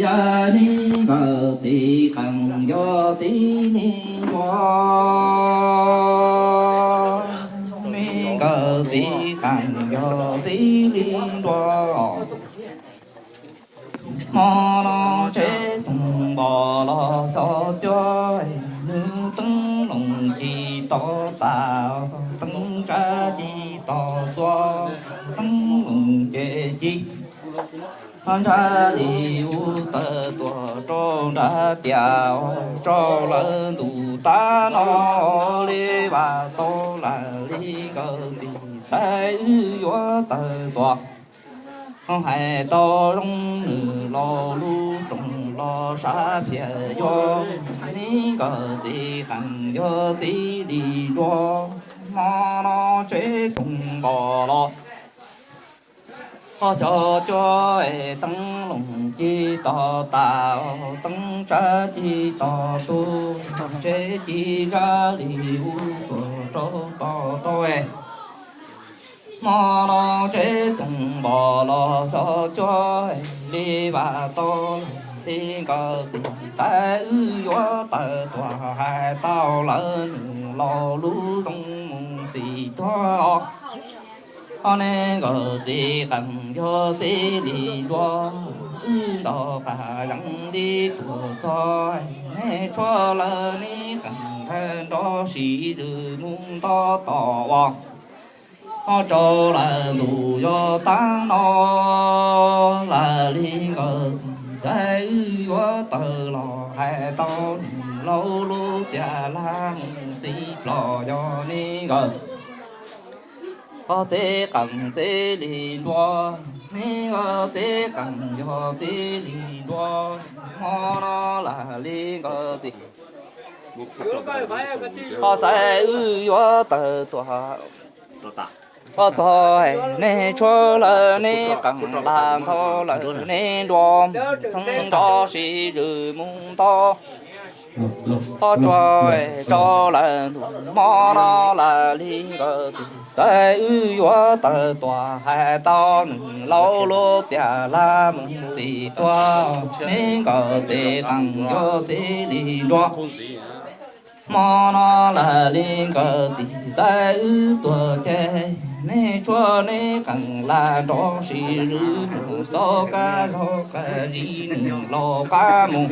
Neb nkawm txiv qees yog txiv li nruas, neb nkawm txiv qees yog txiv li nruas. Hmo no tsheb txoos npos los xyov cuab, nws teeb loos ci to tas, teeb tsab ci to txua, teeb loos ces ci ntsab li ub tawm tuaj rau nrab tiaj, rau lawv ntus tag no li vas tau lawm li nkawm txiv xaiv wb yuav tawm tuaj. Hais tau zoo nws laus lub rooj los sab phiaj yuav, neb nkawm txiv qees yog txiv li nruas. Hmo no tsheb txoos npos los ho xyov cuab, teeb loos ci to tas, teeb tsab ci to tu, tsheb ci ntsab li ub tuaj rau to tau. Hmo no tsheb txoos npos los xyov cuab, li vas tau li nkawm txiv xaiv wb yuav tawm tuaj. Hais tau lawv nws laus lub rooj mus xim tuag os. Neb nkawm txiv qees yog txiv li nruas, wb ntaus qab yees li tuaj txog. Neb tshuav lawv neb qees nrog sis zws mus nto tom uas ho rau lawm ntuj yog tag no lawm li nkawm txiv xaiv wb yuav tawm los. Hais tau nws laus lub txiaj laj mus xim plos yog neb nkawm ho txiv qees txiv li nruas, neb nkawm txiv qees yog txiv li nruas. Hmo no lawm li nkawm txiv ho xaiv wb yuav tawm tuaj. Ho txog neb tshuav lawm neb qees lam ntau lawm neb nruas, txheeb nrov sis zws mus nto ho tsuag rau lawm ntuj. Hmo no lawm li nkawm txiv xaiv wb yuav tawm tuaj. Hais tau nws laus lub txiaj laj mus xim tuag, neb nkawm txiv qees yog txiv li nruas. Hmo no lawm li nkawm txiv xaiv wb tuaj ces, neb tshuav neb qees lam nrov sis zws mus xauj kab zog kab zis nws laus qab mus.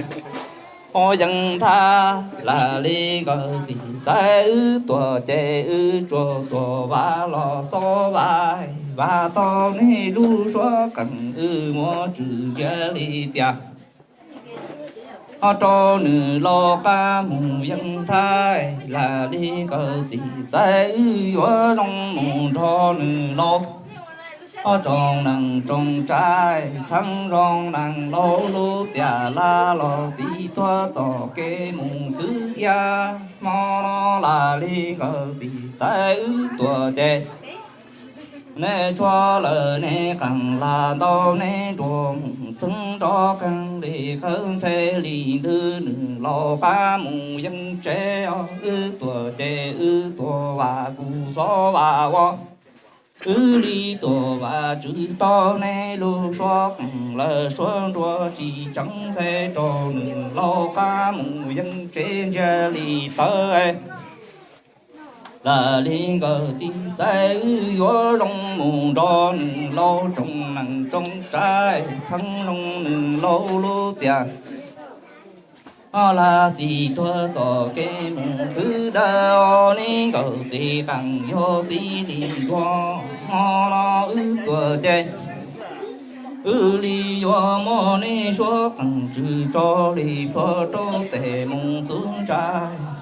Ho yeej thab lawm li nkawm txiv xaiv wb tuaj ces, wb tsuas tuaj vam los xauj vam, vam tau neb lub suab qees wb muab tswm ntsia li txias. Ho rau nws laus qab mus yeej thab lawm li nkawm txiv xaiv wb yuav zoo mus nrog nws laus. Ho tsoom neej tsoom tsav txheeb zoo neej laus lub txiaj laj los xim tuag txoj kev mus khwv iab. Hmo no lawm li nkawm txiv xaiv wb tuaj ces, neb tshuav lawm neb qees lam ntau neb nruas mus txheeb nrov qees li qawv ntxhe li ntws nws laus qab mus yeej tsev os. Wb tuaj ces wb tuaj vam kuv xov vam ua, wb li tuaj vam tswv tau neb lub suab qees lawm suab nruas tsis tseeb ntxhe rau nws laus qab mus yeej tsev ntsia li tawv. Lawm li nkawm txiv xaiv wb yuav zoo mus nrog nws laus tsoom neej tsoom tsav txheeb zoo nws laus lub txiaj laj xim tuag txoj kev mus khwv dawb. Neb nkawm txiv qees yog txiv li nruas, hmo no wb tuaj ces, wb li yuav muab neb suab qees tswv tso li plhuav rau tes mus xub ntsa,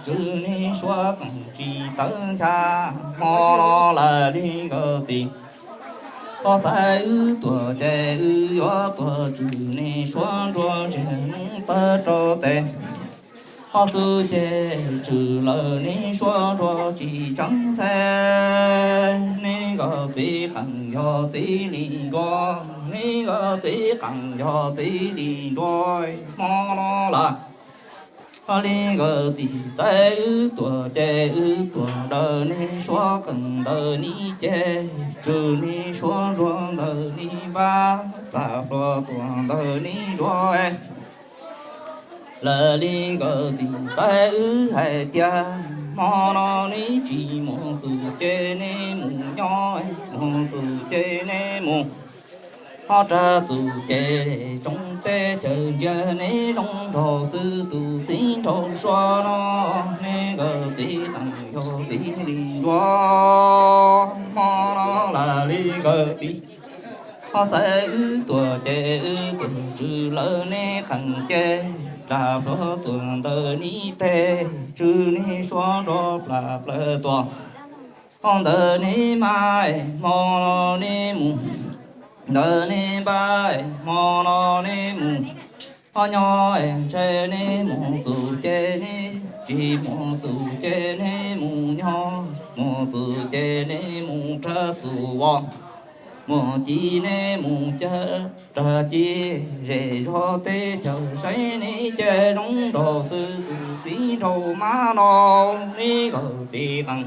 tswv neb suab qees tsis tawv ncha. Hmo no lawm li nkawm txiv ho xaiv wb tuaj ces, wb yuav tuaj tswv neb suab nruas tsis tawv rau tes. Ho xub ces tswv lawm neb suab nruas tsis tseeb ntxhe. Neb nkawm txiv qees yog txiv li nruas, neb nkawm txiv qees yog txiv li nruas. Hmo no lawm li nkawm txiv xaiv wb tuaj ces, wb tuaj ntawm neb suab qees ntawm neb ceg, tswv neb suab nruas ntawm neb npab, plam plhuav tuaj ntawm neb nruas. Lawv li nkawd txiv xaiv wb hais tias, hmo no neb tsis mus txum ces neb mus nyob, mus txum ces neb mus ho rag txum ces tsoom teb chaws ntsia neb zoo nraug xwb. Tus txiv nraug Suav no, neb nkawd txiv qeej yog txiv li nruas, hmo no lawv li nkawd txiv ho xaiv wb tuag ces wb tuag tsw lawv neb qeej ces, plas pluag tuag ntawm neb teg, tsw neb Suav nrog plas plawg tuag ho ntawm neb mas, hmo no neb mus, ntawm neb npab, hmo no neb mus ho nyob, ntshai neb mus txum ces neb, tsis mus txum ces neb mus nyob, mus txum ces neb mus rag txum vos, mus ci neb mus cab rag ci, zej zog teb chaws saib neb ces zoo nraug xwb. Tus txiv nraug mab no, neb nkawd txiv qeej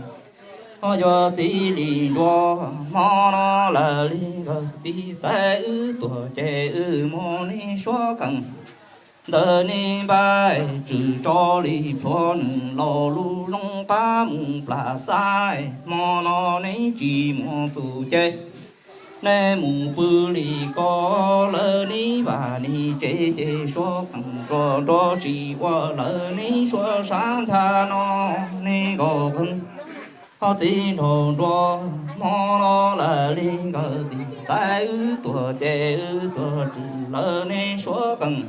ho yog txiv li nruas, hmo no lawv li nkawd txiv xaiv wb tuag ces wb mus neb Suav qeej ntawm neb npab, tsw tso li plhuav nws laus lub loo qab mus plas xaiv, hmo no neb tsis mus txum ces neb mus pw li ko, lawv neb vam neb tsev ces Suav qeej tsuas nrog tsis ua lawv neb Suav sab ntsha no, neb nkawd qeej ho txiv nraug nruas, hmo no lawv li nkawd txiv xaiv wb tuag ces wb tuag tsw lawv neb Suav qeej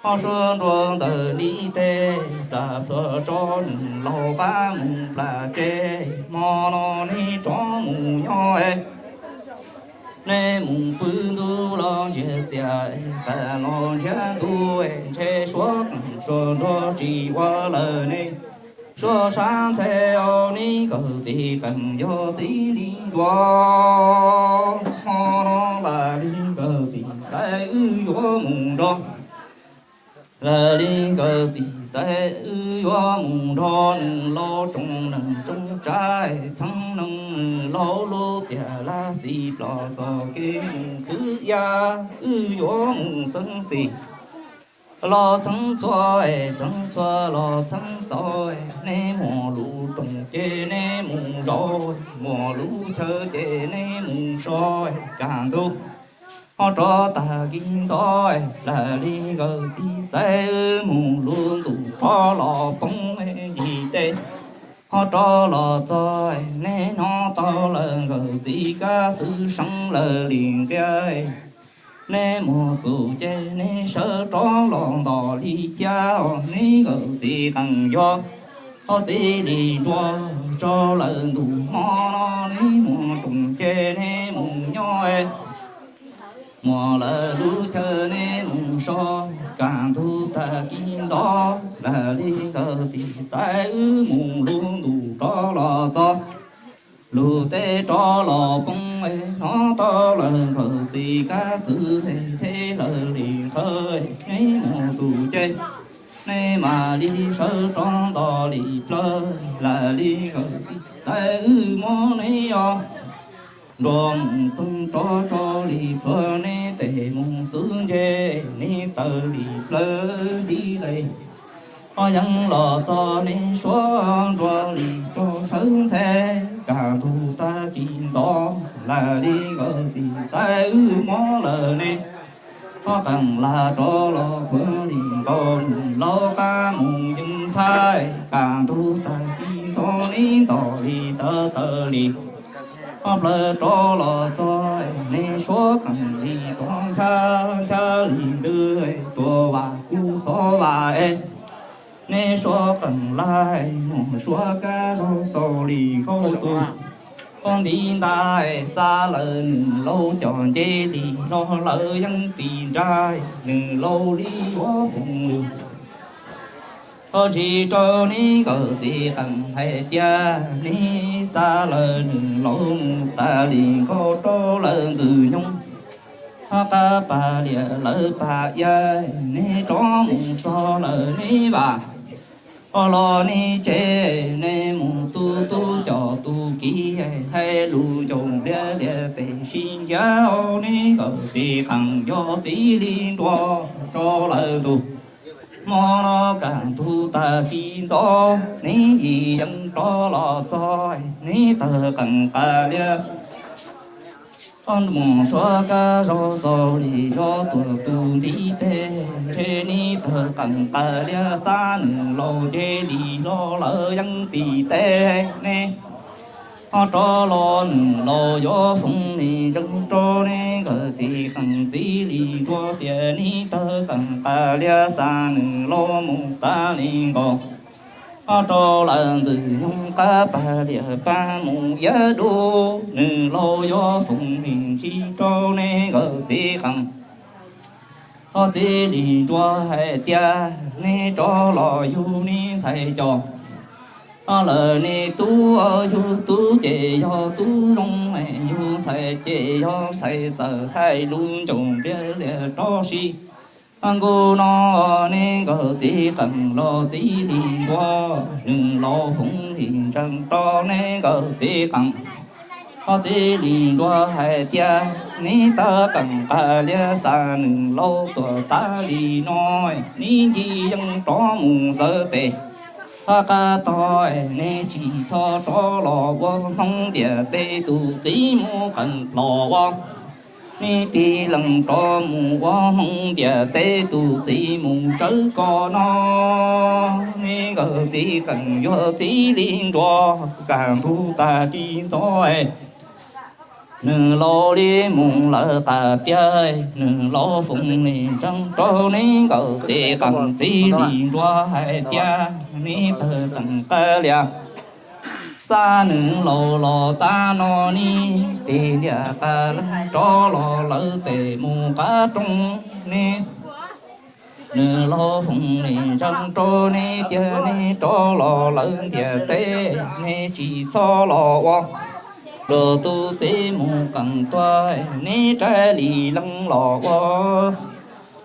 ho Suav nruas ntawm neb teg, plas pluag tso nws laus qab mus plas tsev, hmo no neb rov mus nyob, neb mus pw ntuj los ntsiag txias, tas los ntsiag ntuj, ntshe Suav qeej tsuas nrog tsis ua lawv neb Suav sab ntxhe os, neb nkawd txiv qeej yog txiv li nruas, hmo no lawv li nkawd txiv xaiv wb yuav mus nrog, lawv li nkawd txiv xaiv wb yuav mus nrog nws laus tsoom neej tsoom tsav, txheeb neeg nws laus lub txiaj laj xis plos txoj kev mus khwv ya, wb yuav mus xeeb xis los txheeb txhua, txheeb txhua los txheeb txaus, neb muaj lub rooj ces neb mus zaum, muaj lub chaw ces neb mus so, kaj ntug ho rov tag kis ntxov, lawv li nkawd txiv xaiv wb mus lub ntuj rov los poob ncig teb ho rov los txog, neb hnov tau lawv nkawd txiv kab xwm seev lawv li nqia, neb mus txum ces neb sawv rov los nto li cas os, neb nkawd txiv qeej yog ho txiv li nruas, tso lawm ntu hmo no neb mus rooj ces neb mus nyob, muaj lawv lub chaw neb mus so, kaj ntug tag kis ntxov, lawv li nkawd txiv xaiv wb mus lub ntuj rov los txog, lub teb rov los poob, hnov tau lawv nkawd txiv kab xwm, theb lawv li nqhawv, neb mus txum ces neb mam li sawv rov nto li plawv, lawv li nkawd txiv xaiv wb muab neb os nrog mus txeeb rov tso li plawv, neb tes mus xub ntseg, neb taw li plawv ntxib le, ho yeej los txog neb Suav nruas li rau sawv ntxhe, kaj ntug tag kis ntxov, lawv li nkawd txiv xaiv wb muab lawm neb ho qeej lag rov los puag li nkaus mus laus qab mus yeej thaij, kaj ntug tag kis ntxov neb nto li taw taw li ho plawv rov los txog, neb Suav qeej li rov ncha ncha li ntws, tua vas kuj xov vas es, neb Suav qeej laj mus Suav kab zaug xaus li nkaus tus, ho ntiv ntais xa lawm nws laus cov nce li los lawv yeej tis nra, nws laus li yuav mus ho ntsis rau neb nkawd txiv qeej hais tias, neb xa lawm nws laus mus tas li nkaus rau lawv ntxwg nyoog, ho qab pas lias lawv pas ya, neb rov mus txog lawm neb vam ho los neb tsev, neb mus tu tu cov tu kiv, hais lus ncoo liab lias tes sib ncav, neb nkawd txiv qeej yog txiv li nruas, tso lawm ntu Hmo no kaj ntug tag kis ntxov, neb yim yeej rov los txog, neb tawg qees qas lias. Mus tsuav kab zaug xaus li yog tuag tus ntiv teg, ntshe neb tawg qees qas lias, xav nws laus cia li los lawm yeej tim teb neb. Ho rov los nws laus yuav foom li ntseeg rau neb nkawd txiv qees txiv li nruas tias neb tawg qees qas lias, xav nws laus mus tas li nkaus. Ho rau lawm ntxwg nyoog qab pag lias pag mus iav dub, nws laus yuav foom li ntsis rau neb nkawd txiv qees. Ho txiv li nruas hais tias neb rov los yug neb ntxhais coj, ho lawm neb tub yug tub ces yog tub zoo, yug ntxhais ces yog ntxhais, txawm hais lus ncauj npliag lias rau si. Nkuj no neb nkawd txiv qees los txiv li nruas, nws laus foom li ntseeg rau neb nkawd txiv qees. Ho txiv li nruas hais tias neb tawg qees qas lias, xav nws laus tuag tas li no, neb ncig yeej rov mus lawm tes. Ho qab tog neb tsis txhob rov los ua hmoob ntiaj teb, tus txiv mus qees plos ua, neb tib leeg rov mus ua hmoob ntiaj teb, tus txiv mus tsawv ko no. Neb nkawd txiv qees yuav txiv li nruas, kaj ntug tag kis ntxov, nws laus li mus lawm qas tiag, nws laus foom li ntseeg rau neb nkawd txiv qees txiv li nruas hais tias neb tawg qees qas lias, xav nws laus los tas no neb tig ntiag qas leeg rov los lawm tes mus qab roob neb. Nws laus foom li ntseeg rau neb tias neb rov los lawm ntiaj teb, neb tsis txhob los ua. Luag tus txiv mus qees tuag, neb raws li leej los ua.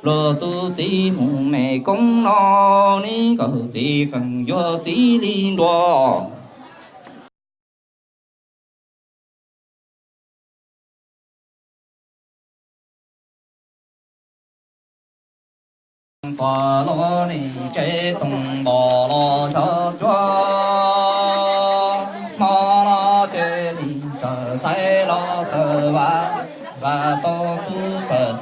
Luag tus txiv mus me koob no, neb nkawd txiv qees yuav txiv li nruas. Tuaj los nim tsev toog npos los xyov cuab, hmo no ces nim txawm xaiv los txawm vam, vam tau tub txawm,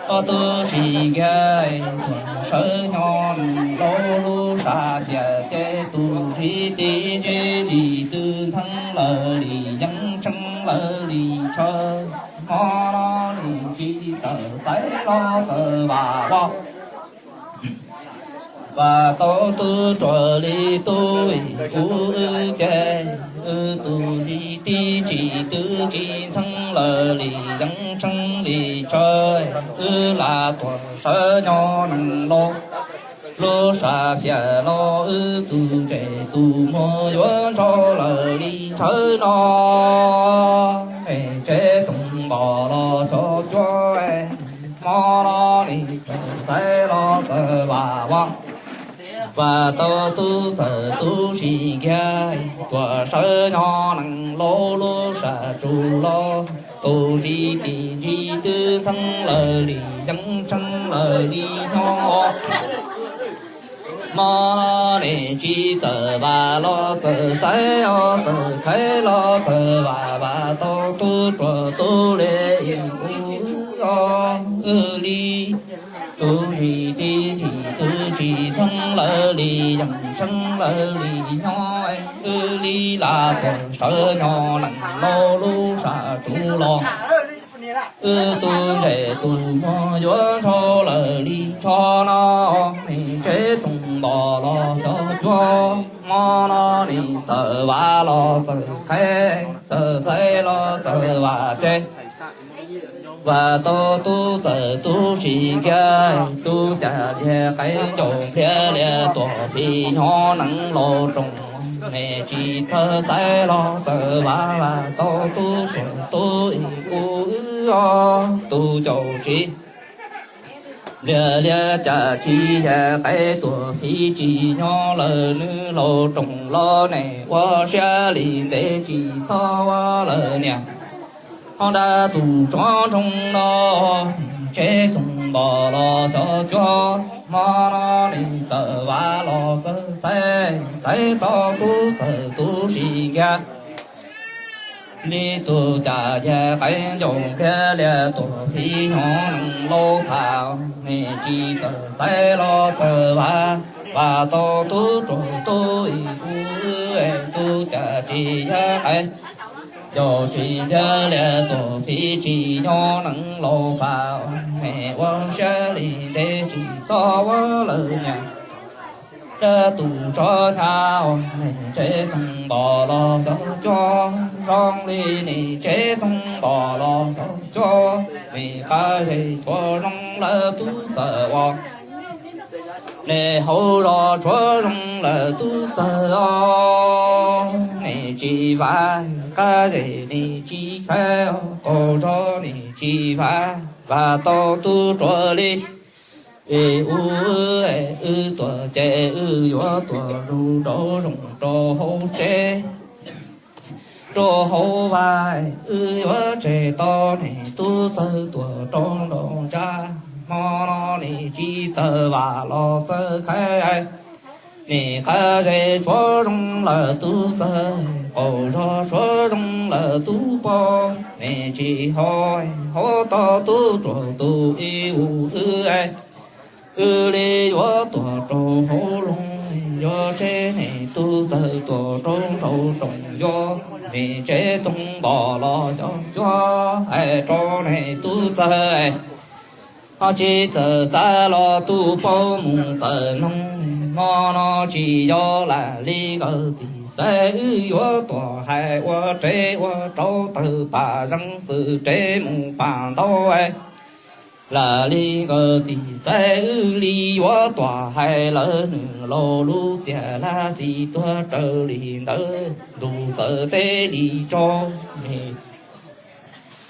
tub tsis nkiag, tuag sawv nyo neeg laus lub sam fias ces tus tsis tij tsis li twb ntxheeb lawm li yeeb tsheej lawm li tshaw, hmo no nim tsis txawm xaiv los txawm vam ua. Vam tau tub ruam li tub, kuv wb ces wb tus tsis tij tsis twb tsis ntxheeb lawm li yeeb tsheej li tshaw, wb lam tuag sawv nyo neeg laus lub sam fias los wb tus ntses tus muag yuav ntshaus lawm li tshaw no. Tsev toog npos los xyov cuab, hmo no nim txawm xaiv los txawm vam ua. Vam tau tub txawm tub tsis nkiag, tuag sawv nyo neeg laus lub sam tsuj los, tus tsis tij tsis twb ntxheeb lawm li yeeb tsheej lawm li nyo. Hmo no nim tsis txawm vam los txawm xaiv os, txawm khaiv los txawm vam, vam tau tub ruam tub li ub os, wb li tus tsis tij tsis twb tsis ntxheeb lawm li yeeb tsheej lawm li nyo, wb li lam tuag sawv nyo neeg laus lub sam tsuj los. Wb tus ntses tus muag yuav ntshaus lawm li tshaw no, nim tsev toog npos los xyov cuab, hmo no nim txawm vam los txawm khaiv, txawm xaiv los txawm vam tseg. Vam tau tub txawm tub tsis nkiag, tub cas liag qaib ncaus npliag liag tuam fim nyo neeg laus roos, nim tsis txawm xaiv los txawm vam, vam tau tub ruam tub ub os, tus caum tsis npliag liag cas tsis yag qaib tuam fim tsis nyob lawm, nws laus roos los nim ua siab li ntev tsis txhob ua lawm niam. Ho nrab tus tsov ntsoog no, tsev toog npos los xyov cuab, hmo no nim txawm vas los txawj xaiv, xaiv tau tub txawg tub si nkiag li tus cas yag qaib ncaus npliag lias tuam fiv nyob nees laus pham, nej tsis txawj xaiv los txawj vas, vas tau tub ruam tub ib ub, tub cas tsis yag qaib ncaus tsis npliag lias tuam fiv tsis nyob nees laus pham, nej ua siab li ntev tsis txhob ua lawm nyab. Dab tus tso nyab, nej tsev toog npom los xyov cuag zoo li nej tsev toog npom los xyov cuag, nej qab zej tshuav zoo lawm tub txawg os, nej hauv zos tshuav zoo lawm tub txawg os, nej tsis vas qab zej nej tsis khaiv, qaug zog nej tsis vas, vas tau tub ruam li ib ub, wb tuam ces wb yuav tuam zus rau zoo rau hauv tsev rau hauv vaj, wb yuav tseg tau nej tub txawg tuam rau nraum ntsaj. Hmo no nej tsis txawj vas los txawj khaiv, nej qab zej tshuav zoo lawm tub txawg, qaug zog tshuav zoo lawm tub paub, nej tsis hauv, hauv tau tub ruam tus ib ub, wb li yuav tuam rau hauv loog, yuav tseg nej tub txawg tuam rau nraum rooj, yuav nej tsev toog npom los xyov cuag, hais rau nej tub txawg ho tsis txawj xav los tub paub mus txawm noog, hmo no tsis yog lam li nkawd txiv xaiv, wb yuav tuam hais ua rev ua rau tawg pam zeeb xwm rev mus pam ntau, lam li nkawd txiv xaiv, wb li yuav tuam hais lawm, nws laus lub txiaj laj xis tuag raws li ntawd, ntuj txawm teb li tso,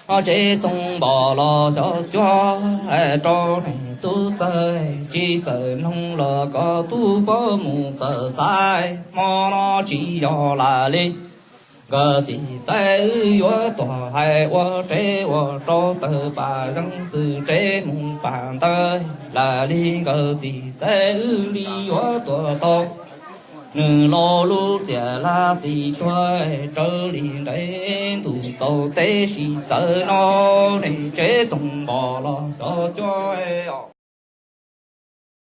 ho tsev toog npom los xyov cuag, hais rau nej tub txawg tsis txawj noog los koj tub paub mus txawj xav, hmo no tsis yog lam li nkawd txiv xaiv, wb yuav tuam hais ua rev ua rau tawg pam zeeb xwm rev mus pam ntawd, lam li nkawd txiv xaiv, wb li yuav tuam tau, nws laus lub txiaj laj xis tuag raws li ntev, ntuj txaus teb sis txawm no, nej tsev toog npom los xyov cuag os.